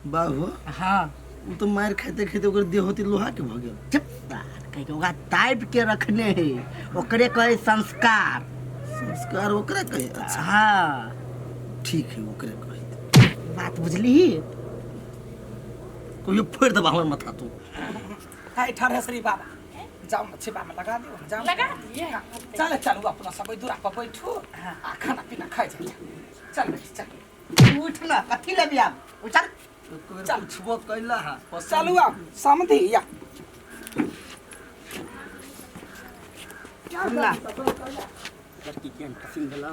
बाबू। हाँ। उ तो मार खाते खाते ओकर देह होती लोहा के भ गेल। चुप कह के ओकरा तापि के रखने है, ओकरे कहे संस्कार। संस्कार ओकरा कहे? अच्छा। हाँ। ठीक है, ओकरे कहे। बात बुझली? कहियो फोड़ देबा हमर माथा तू। हाय ठहरे बाबा, जाओ ना छिपा में लगा दियो, जाओ। लगा दिए। हाँ, चलो चलो अपना सब दूरा पर बैठू आ खाना पीना खाइ जाए। चल बेटी चल। उठ ना, कथी लेबी आब? उठल। चल। पूछबो कैला हा। चलू आब समझी या। ना। लड़की केहन पसंद भेलौ?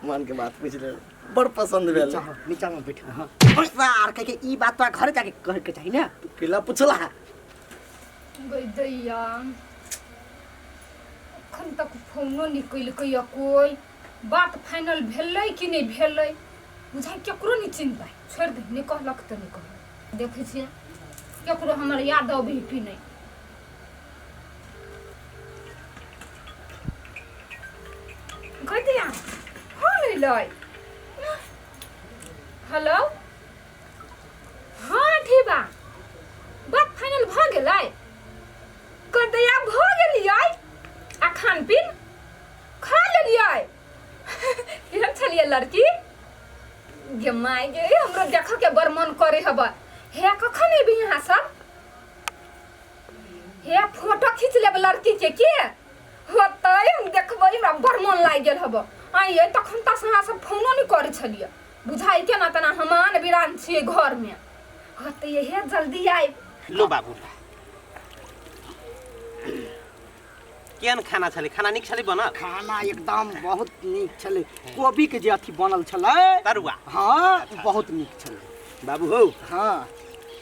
मन के बात पूछ ले, बड़ पसंद भेल। नीचा हो, नीचा में बैठ। हाँ। आर कह के ई बात तोरा घर जाके कहे के चाही ना। तू केला पूछला? गई दैया, अखन तक फोनो नहि केलकै कोइ। बात फाइनल भेलै कि नहि भेलै बुझाइ केकरो नहि चिन्ता। छोड़ि दे, नहि कहलक तऽ नहि कहलक। देखै छियै केकरो हमर याद अबै कि नहि। गई दैया, फोन अयलै। हेलो, हाँ ठीक बा, बात फाइनल भऽ गेलै। कर दैया भऽ गेलियै आ खान पीन खा लेलियै। केहन छलियै लड़की गे माय गे? हमरो देखऽ के बड़ मन करे हब। हे कखन एबी यहाँ सब? हे फोटो खींच लेब लड़की के, के होतै हम देखबै, हमरा बड़ मन लागि गेल हब। आइए तखन तक अहाँ सब फोनो नहि करै छलियै, बुझाइ केना तेना हम आन बिरान छियै घरमे होतै। हे जल्दी आबि लो बाबू, केहन खाना छलै? खाना नीक छलै बनल? खाना एकदम बहुत नीक छलै। कोबी के जे अथी बनल छलै तरुआ। हाँ, बहुत नीक छलै। बाबू हौ। हाँ।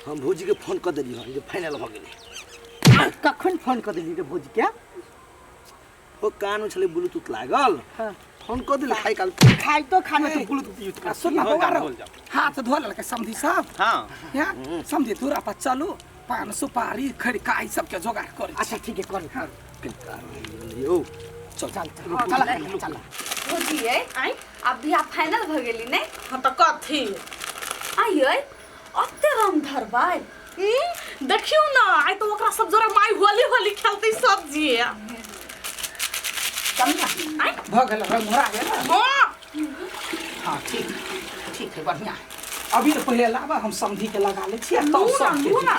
हम भौजी के फोन कऽ देली हन जे फाइनल भऽ गेलै। कखन फोन कऽ देली रे भौजी के? ओ कान में छलै ब्लूटूथ लागल। हाँ। फोन कऽ देली खाइ काल। खाइतो खाना तो ब्लूटूथ यूज कर। सुन ना हो बौआ जा, रौ, बोल जाओ। हाथ धो लेलकै समधी साहब? हाँ। यहाँ समधी दूरा पर चलू, पान सुपारी खड़िका ई सबके जोगाड़ करै। अच्छा ठीक है, कर हाँ। यौ चल चल चल चल चल। बुझिए आँय? आब बियाह फाइनल भऽ गेली ने? हाँ तऽ कथी आइए अते रंग धरबै? देखियौ ना, आइ तऽ ओकरा सब जोरा माय होली होली खेलतै सब जे। चल ना। आँय? भऽ गेल, रंग भरा गेल। हाँ। हाँ ठीक ठीक है, बढ़िया है। अभी तो पहले लाबा, हम समधी के लगा ले छियै तब लू ना, सबके लू ना।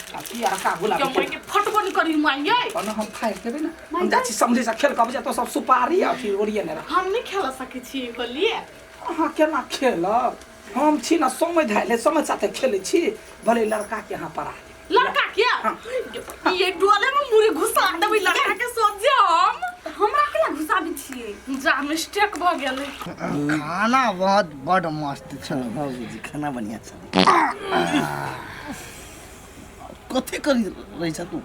आ पियरका गुलाबी के माय के फटबो नहीं करी माय यै। कोनो हम फाड़ि देबै ना, हम जाइ छी समधी से खेल कऽ, तो सब सुपारी आ फिर ओरियने रह। हम नहीं खेल सकै छी होली। अहाँ केना खेलब? हम छी ना समय धैले समय साथे खेलै छी, भले लड़का के अहाँ परा देबै। लड़का के ये डोले में मुरी घुसा देबै लड़का के सोचे हम। हमरा केना घुसाबै छियै? जा मिस्टेक भऽ गेलै। खाना बहुत बड़ मस्त छल। बाबूजी खाना बढ़िया छल। कथी करी रही छ तू?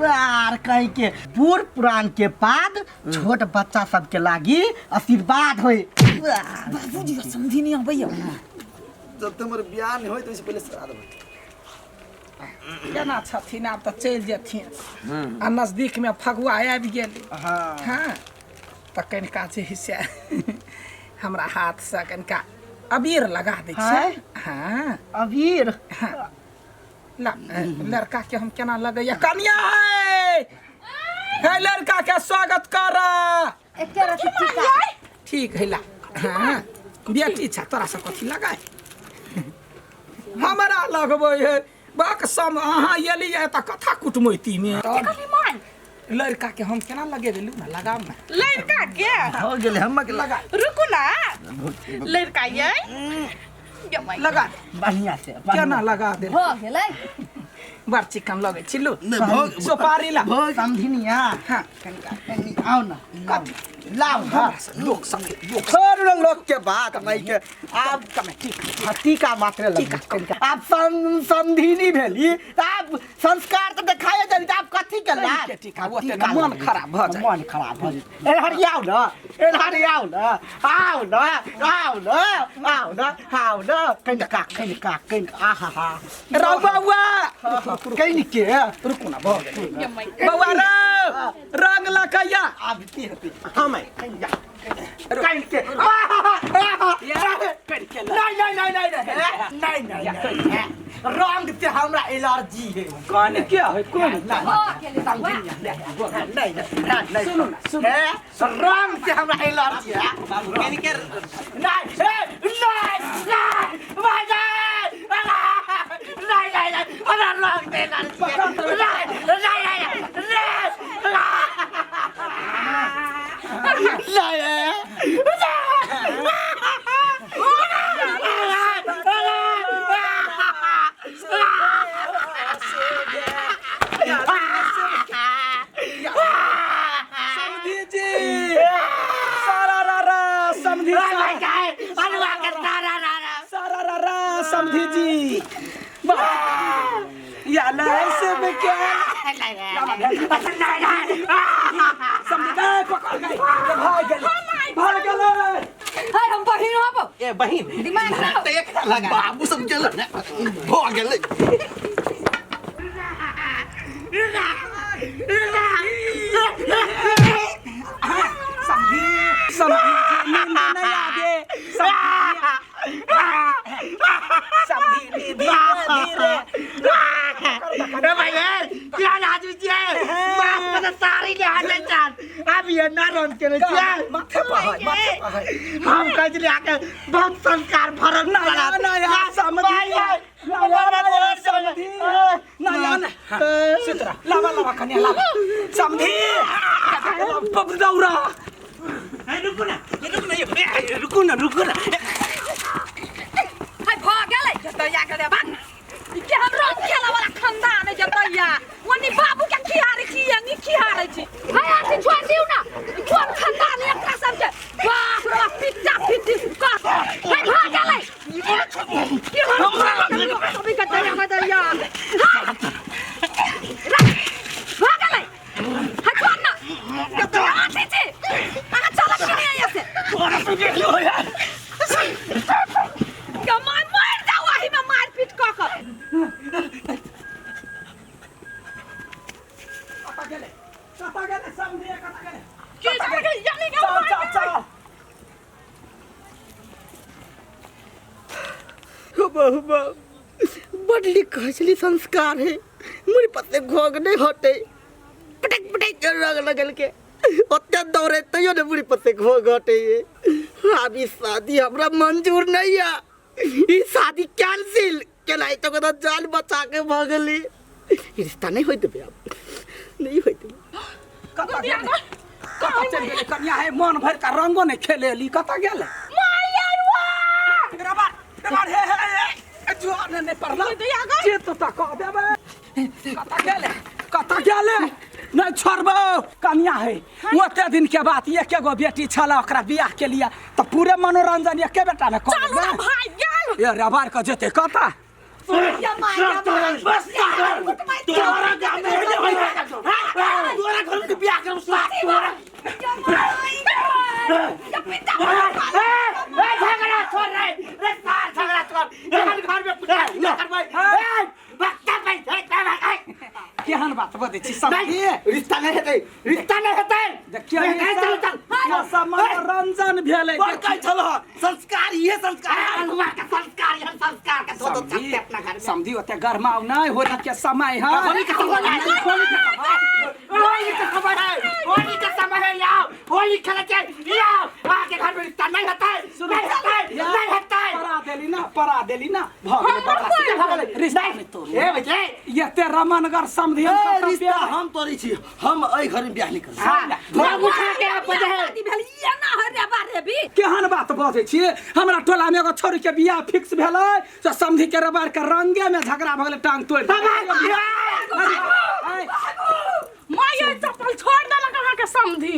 आर कहीं के बूढ़ पुरान के बाद छोट बच्चा सबके लागी आशीर्वाद होई। बाबूजी समझी नहीं अबैया। जब तक हमर बियाह नहीं होई तो इससे पहले श्राद्ध होई। केना छथिन आब तऽ चलि जेथिन आ नजदीक में फगुआ आबि गेल। हाँ। हाँ तऽ कनिका जे है से हमरा हाथ से कनिका अबीर लगा दै छियै। हाँ। अबीर? हाँ। ला, लड़का के हम केना लगैया? कनिया है हे, लड़का के स्वागत कर। एके रति टीका। ठीक है ला। हाँ बेटी छ, तोरा से कथी लगाय? हमरा लगबै है बाक सम अहाँ एलियै तऽ कथा कुटमैती में। कहली माय लड़का के हम केना लगेबै? लू ना, लगाब ना। लड़का के हो गेलै, हम के लगा। रुकू ना, लड़का ये लगा दे। बढ़िया से। केना लगा दे? भऽ गेलै। बड़ चिकन लगै छी। लू नहीं, भोग सुपारी ला। समधिनिया। हाँ कनिका। कनी आओ ना। कथी? लाओ ना। हमरा से लोक सब लोक छोड़ ना लोग के बात नहीं के आब कमे ठीक। हाँ, टीका मात्र लग कनिका। आब समधिनी भेली तऽ आब संस्कार तऽ देखाए देली, तऽ आब कथी के लाज? के टीका, ओते ने मन खराब भऽ जाइ। मन खराब भऽ जाइ। एन्हर आउ न, एन्हर आउ न, आउ न, आउ न, आउ न, आउ न, कनिका कनिका कनिका, आहा हा। रौ बौआ। कनिके। रुकू ना, भऽ गेलै। बौआ रौ, रंग लकैया। आब की हेतै? हाँ माय। कनिके, आहा, आहा, कनिके। नहीं नहीं। एलर्जी है। कौन क्या है कौन? नहीं नहीं, सुनू ना, सुनू। हे, रंग से हमरा एलर्जी है। बाबू केन के नहीं नहीं नहीं भाई, नहीं नहीं नहीं, हमरा रंग से एलर्जी है। नहीं नहीं नहीं नहीं समधी जी, सारा रा रा समधी, सारा रा रा समधी जी, वाह। या ऐसे में क्या समधी गए पकड़ गए, भाग गेलै, भाग गेलै। हाय हम बहिन हब। ए बहिन, दिमाग ना त एक लगा बाबू सब चल ने भ गेलै। समधी, समधी जी नींद नहीं आवे। समधी, समधी धीरे धीरे। ए भाई, क्या आदमी छियै? माफ कर, सारी ले हाथ चाल अब ये ना रंग के छियै। माथे पर है, माथे पर है। हम कहै छलियै अहाँके बहुत संस्कार भरल। नया नया समधी, नया नया समधी, नया नया सुतरा लावा लावा कन्या लावा समधी पब दौरा। रुकू ना, रुकू ना, ए, रुकू ना, रुकू ना। हाय भ गेलै जतैया के देबा ई के हम रंग खेला वाला खानदान है जतैया ओनी बाबू के खिहारे छी नी खिहारे छी। हाय आथि छोड़ दिउ ना, ई कोन खानदान है एकरा सब के? बाप रे बाप, पिट्टा पिट्टी कर। हाय भ गेलै के हमरा कभी के दैया में दैया। भ गेलै, हाय छोड़ ना जतैया आथि छी, अहाँ चलत कि नहीं ऐसे कमाल मार जाओ आही में मारपीट क क। कता गेलै, कता गेलै समधी, कता गेलै? की जाने यानी के चल चल चल। बहु बड नीक कहै छली संस्कार है, मुड़ी पत्ते घोग नहीं हटे, पटक पटक के रंग लगल के ओते दौड़े तैयो ने मुड़ी पत्ते घोग हटे। अब ई शादी हमरा मंजूर नहीं है, ई शादी कैंसिल केनाइ तो कदा जान बचा के भगली। ई रिश्ता नहीं होइत देबै, अब नहीं होइत देबै। कता गेलै, कता चलि गेलै कन्या? हे मन भरि के रंगो नहि खेलेली, कता गेलै? रबार रबार, हे हे हे, जुआ ने नहि पड़ल जे तो ता कह देबै। कता गेलै, कता गेलै? नहि छोड़बौ कन्या है। ओते दिन के बात, एके गो बेटी छल, ओकरा बियाह के लिए तऽ पूरे मनोरंजन एके बेटा ने कऽ चलू ना लेबै। भाई गेल। ए रबार के जेतै कता? या my तोरा गाम में तोरा घर में बियाह करब तोरा। ए झगड़ा छोड़ रे, रे सार झगड़ा छोड़, एहन घर में कुछ नहीं करबै। ए बच्चा पैसा केहन बात बजै छी समधी? रिश्ता नहीं हेतै, रिश्ता नहीं हेतै। देखियौ नहीं, चल चल। ई सब मनोरंजन भेलै। बड़ कहै छल संस्कार, इहे संस्कार अलुआ के संस्कार, एहन संस्कार के धो दो समधी छत्ते अपना घर में। समधी ओते गरमाउ नहि, होली के समय है। होली के समय है, होली के समय है, होली के समय है। आओ होली खेले के आओ, आके घर में रिश्ता नहीं हेतै, नहीं हेतै, नहीं हेतै। परा देली ना, परा देली ना, भऽ गेलै बदमाशी। भऽ गेलै। रिश्ता नहि तोड़ू। ए बच्चे, एते रमनगर समधी हम ए, कतऽ रिश्ता बियाह हम तोड़ै छी, हम एहि घर में बियाह नहि करब। हां, भाग उठा के आप बजे है। शादी भेल ये ना है रे बा रे भी। केहन बात बजै छी? हमरा टोला में एगो छोरी के बियाह फिक्स भेलै से समधी के रबार के रंगे में झगड़ा भऽ गेलै, टांग तोड़ि देलकै। माय चप्पल छोड़ देलक अहाँके समधी।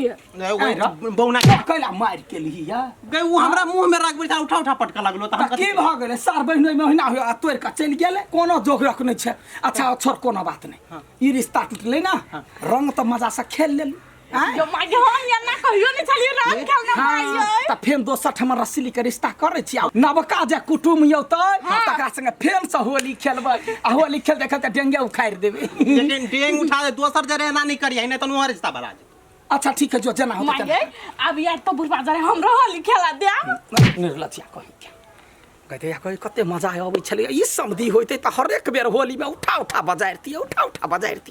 बौना कैला मारि केलही या? गई, उ हमरा मुंह में रख बैठा उठा उठा पटका लगलो त हम तऽ की भऽ गेलै? सार बहिन ओहिमे ओहिना हुए आ तोड़ि कऽ चलि गेलै, कोनो जोगरक नहि छै। अच्छा छोड़, कोनो बात नहि, ई रिश्ता टूटलै ना, रंग तऽ मजा से खेल लेलू आँय? यो माय, हम एना कहियो नहि छलियै रंग खेलने माय। हाँ, तऽ फेन दोसर ठमा रसीली के रिश्ता करै छी आ नवका जे कुटुम यौतै तकरा संगे फेन से होली खेलबै आ होली खेलते खेलते डेंगे उखाड़ि देबै। लेकिन डेंग उठा दे दोसर जरे एना नहीं करिए, नहीं त नुआ रिश्ता भरा जे। अच्छा ठीक है, जो जेना होतै माय, अब यार तो बुढ़वा जरे हमरो होली खेला देब। निर्लज्जिया कही के कहते या कहे कते मजा अबै छलै ई समधि होइतै तऽ हरेक बेर होलीमे उठा उठा बजारितियै उठा उठा बजारितियै।